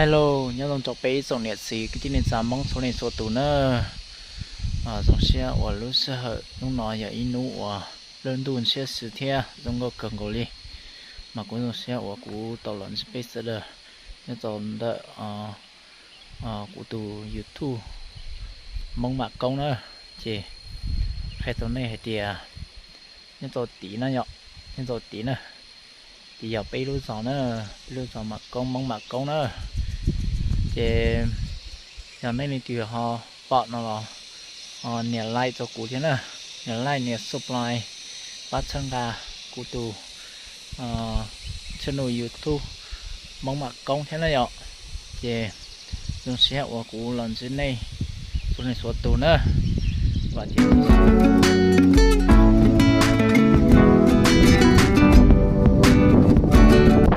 Hello, nyob zoo rau peb ib tsoom niam txiv kwv tij neej tsa Hmoob txhua leej txhua tus na. Zoo siab uas lub sij hawm hnub no yog ib hnub uas lub ntuj ntshiab xwb thiab zoo nkauj kawg nkaus li. Mas kuv zoo siab uas kuv tau los ntsib peb sawv daws nyob rau ntawm kuv tus YouTube Hmoob Mam Koob na. Ces qhia rau nej hais tias nyob rau tid na yom, nyob rau tid na, tid yog peb lub zos na, peb lub zos Mam Koob, Hmoob Mam Koob na. Ces yog nej leej twg ho pom no los nias like rau kuv thiab na, nias like nias subscribe pab txhawb nqa kuv tus channel YouTube Hmoob Mam Koob thiab na yom. Ces zoo siab uas kuv los ntsib nej txhua leej txhua tus na. Vam tias